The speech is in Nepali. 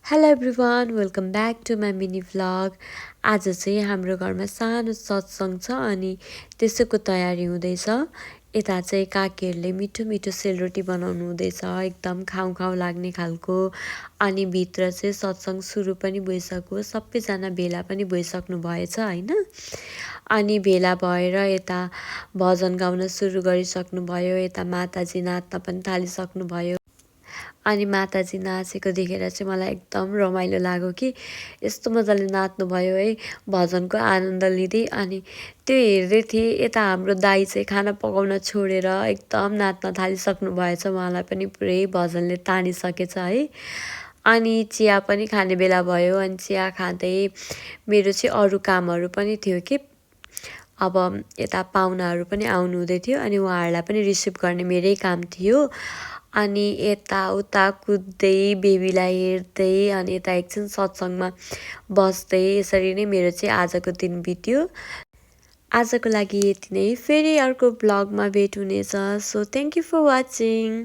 Hello everyone welcome back to my mini vlog. आज चाहिँ हाम्रो घरमा सानो सत्सङ्ग छ अनि त्यसैको तयारी हुँदैछ। यता चाहिँ काकीहरूले मिठो मिठो सेलरोटी बनाउनु हुँदैछ, एकदम खाउँ खाउँ लाग्ने खालको। अनि भित्र चाहिँ सत्सङ्ग सुरु पनि भइसक्यो, सबैजना भेला पनि भइसक्नु भएछ होइन। अनि भेला भएर यता भजन गाउन सुरु गरिसक्नुभयो, यता माताजी नाच्न पनि थालिसक्नुभयो। अनि माताजी नाचेको देखेर चाहिँ मलाई एकदम रमाइलो लाग्यो कि यस्तो मजाले नाच्नुभयो है, भजनको आनन्द लिँदै। अनि त्यो हेर्दै थिएँ, यता हाम्रो दाइ चाहिँ खाना पकाउन छोडेर एकदम नाच्न थालिसक्नु भएछ, उहाँलाई पनि पुरै भजनले तानिसकेछ है। अनि चिया पनि खाने बेला भयो, अनि चिया खाँदै मेरो चाहिँ अरू कामहरू पनि थियो कि अब यता पाहुनाहरू पनि आउनु हुँदै थियो, अनि उहाँहरूलाई पनि रिसिभ गर्ने मेरै काम थियो। अनि यताउता कुद्दै बेबीलाई हेर्दै अनि यता एकछिन सत्सङ्गमा बस्दै यसरी नै मेरो चाहिँ आजको दिन बित्यो। आजको लागि यति नै, फेरि अर्को ब्लगमा भेट हुनेछ। So thank you for watching.